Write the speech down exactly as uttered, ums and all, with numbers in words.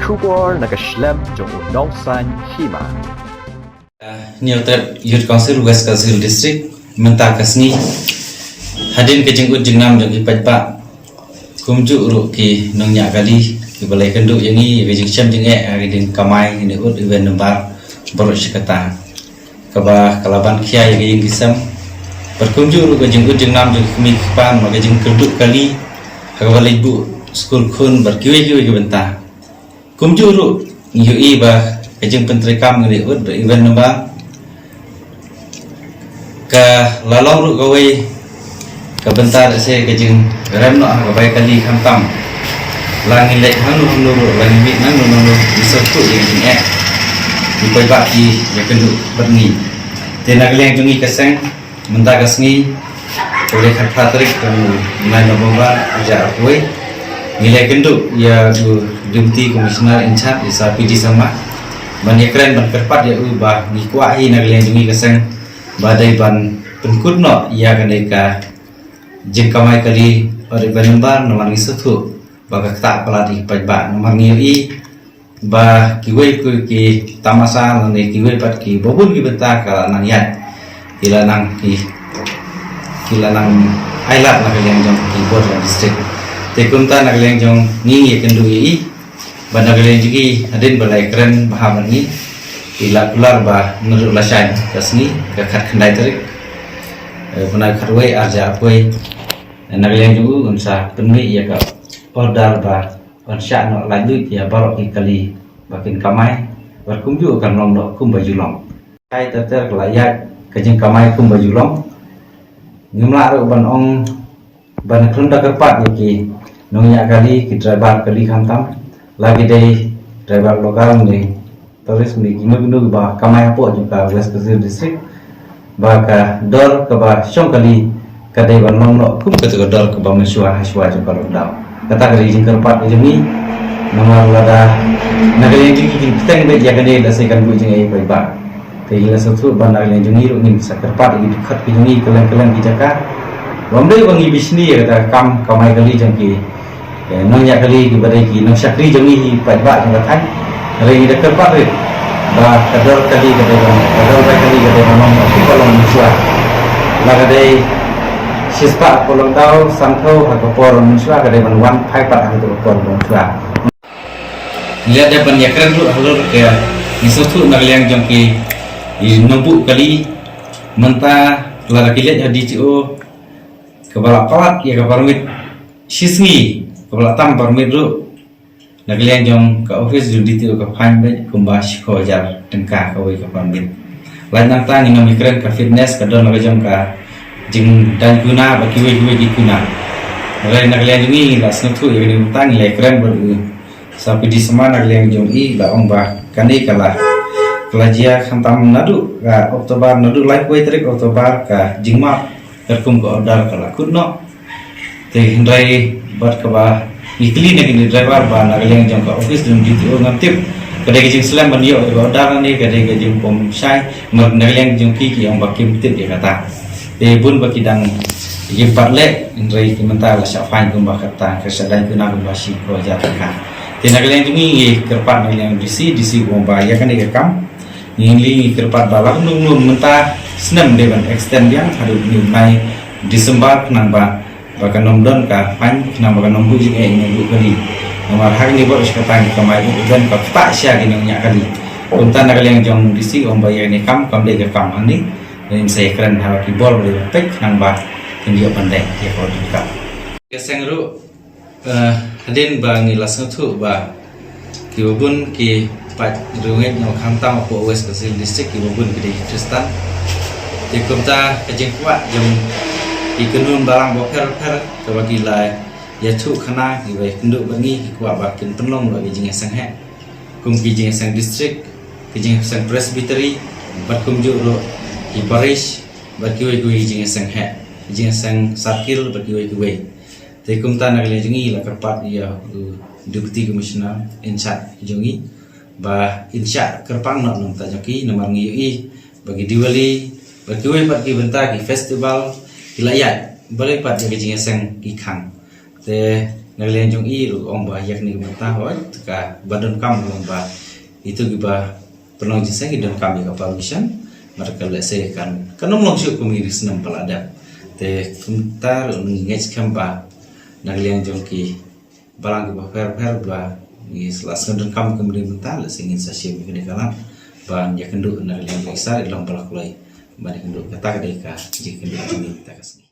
Khubor na ka shlem jong u Nongsaiñ Hima. Newtet Youth Council West Khasi Hills District mynta ka sngi. Hadien ka jingud jingnam jong ki paidbah, kumjuh ruh ki nongñiah kali kiba la ïakynduh ïa ngi ïa ka jingshem jingeh ha ka jingkamai, ngi la ud even number baroh shi katta kaba ka la ban khia ïa ka ïing ki sem. Bad kumjuh ruh ka jingud jingnam jong ki kmie ki kpa, ma ka jingkyrduh kali ha kaba leit buh skul khun bad kiwei kiwei ki bynta. Kumjuh ruh ngi ïohi ba ka jingpyntreikam ngi la ud ba even number ka la long ruh kawei ka bynta lehse ka jingrem noh ha ka bai kali, khamtam la ngi leit hangno hangno ruh, la ngi mih nangno nangno, ngi sngewthuh ïa ka jingeh. Ngi poi ba ki ïakynduh bad ngi. Te na ka liang jong ngi ka seng, mynta ka sngi, ka dei khatphra tarik ka bnai November arhajar arphew wei, ngi la ïakynduh ïa u Deputy Commissioner in charge, i Sir P D Sangma, ban ïakren ban kyrpad ïa u ba ngi kwah hi na ka liang jong ngi ka seng ba dei ban pynkut noh ïa kane ka jingkamai kali odd even number, namar ngi sngewthuh ba ka ktah palat ïa ki paidbah, namar ngi ïohi ba kiwei ki, ki tamasa lane kiwei pat kiba bun ki bynta ka la nang ïaid, ki la nang ki, ki la nang ailad na ka liang jong ki bor jong district. Te kumta na ka liang jong ngi ïakynduh ïa i ba na ka liang jong i, hadien ba la ïakren bha bad ngi, i la kular ba naduh lashai ka sngi, ka khatkhyndai tarik, eh, bnai khatwei arhajar arphew wei, na ka liang jong u un sa pynmih ïa ka order ba ban shah noh laitluid ïa baroh ki kali ba kin kamai, bad kumjuh kan long noh kumba ju long. Kai ter ter ka la ïaid ka jingkamai kumba ju long. Ngim lah ruh ban ong ban khlem da kyrpad ïa ki nongñiah kali, ki driver kali, khamtam la ki dei driver local ne tourist ne kino kino ba kamai hapoh jong ka West Khasi Hills District, ba ka dor kaba shong kali ka dei ban long noh kum kata ka dor kaba mynshuwa hashwa jong ka lockdown. Kata ka dei jingkyrpad ka jong ngi, namar lada na ka liang jong ngi kin bteng beit ïa kane, lehse kan buh jingeh ïa ki paidbah. Te ngi la sngewthuh ba na ka liang jong ngi ruh ngin sa kyrpad ïa ki dkhot ki jong ngi kylleng kylleng ki jaka. Bym dei ba ngi bishni ïa kata ka kam kamai kali jong ki, eh, nongñiah kali kiba dei ki nongshakri jong ngi, ki paidbah jong ka thaiñ. Hynrei ngi da kyrpad ruh ba ka dor kali ka dei ban, ka dor bai kali ka dei ban long kumba long mynshuwa. La ka dei shispah hapoh lockdown, san phew ha ka por mynshuwa, ka dei ban wan phai pat ha ka por mynshuwa. Ngi la dep ban ïakren ruh halor ka, ngi sngewthuh na ka liang jong ki, ki nongbuh kali mynta lada ki leit ha D T O, kaba la palat ïa ka permit shi sngi, kaba la tam permit ruh, na ka liang jong ka office jong D T O ka fine beit kumba shiphew hajar tyngka kawei ka permit. Lait nangta ngin ym ïakren ka fitness, ka don la ka jong ka jingdaiñ kuna bad kiwei kiwei ki kuna. Hynrei na ka liang jong ngi, ngi la sngewthuh ïa kane mynta, ngi la ïakren bad u Sir P D Sangma, na ka liang jong i la ong ba kane ka la, ka la jia khamtam naduh ka October, naduh laiphew tarik October ka jingmap, katkum ka order ka la kut noh. Te hynrei bad kaba ngi kylli na kine driver ba na ka liang jong ka office jong D T O ngam tip ka dei ka jingslem ban ïoh ïa ka order ne ka dei ka jingpom shai, namar na ka liang jong ki, ki ong ba kim tip ïa kata. Te bun ba ki dang, kim pat leh, hynrei ki mynta la shah fine kumba kata, ka shah daiñ kuna kumba shiphew hajar tyngka. Te na ka liang jong ngi, ngi kyrpad na ka liang D C, D C u ong ba ïa kane ka kam ngi, ngi kyrpad ba la kumno kumno mynta snem dei ban extend biang haduh une u bnai December, khnang ba, ba kan ym don ka fine, khnang ba kan ym buh jingeh ïa ki nongbuh kali. Namar ha kane baroh shi katta ngi kamai, u don ka ktah sha ki nongñiah kali. Kumta na ka liang jong D C u ong ba ïa kane ka kam kam dei ka kam hangne. Ngin sa ïakren ha ki bor ba dei ban peit khnang ba kin ïoh ban dei ïa ka order. Ka seng ruh, eh, hadien ba ngi la sngewthuh ba kiba bun ki paid riewngeit, nongkhamtam hapoh West Khasi Hills District, kiba bun ki dei ki Khristan. Te kumta ka jingkwah jong ki kynhun balang bapher bapher kaba ki la ïathuh khana, kiba ïakynduh bad ngi, ki kwah ba kin pynlong noh ïa ka jingïaseng heh, kum ki jingïaseng district, ki jingïaseng presbytery, bad kumjuh ruh ki parish, bad kiwei kiwei ki jingïaseng heh, ki jingïaseng circle, bad kiwei kiwei. Te kumta na ka liang jong ngi la kyrpad ïa u Deputy Commissioner in charge jong ngi ba in shah kyrpang noh na ka bynta jong ki, namar ngi ïohi ba ki Diwali, ba kiwei pat ki bynta ki festival ki la ïaid, balei pat ïa ka jingïaseng ki khang. Te Na ka liang jong i ruh ong ba ïa kane ka bynta hooid ka ba donkam long ba itu kiba pynlong jingïaseng ki donkam ïa ka permission. Namar ka lehse kan kan ym long shuh kum ïa ki snem ba la dep. Te kumta ruh ngi ngeit skhem ba na ka liang jong ki balang kiba pher pher ba ngi la sngewdonkam kum ïa kane ka bynta, lehse ngin sa shim ïa kane ka lad ban ïakynduh na ka liang jong i Sir Idlong ba la kloi ban ïakynduh. Kata ka dei ka jingkynduh jong ngi kata ka sngi.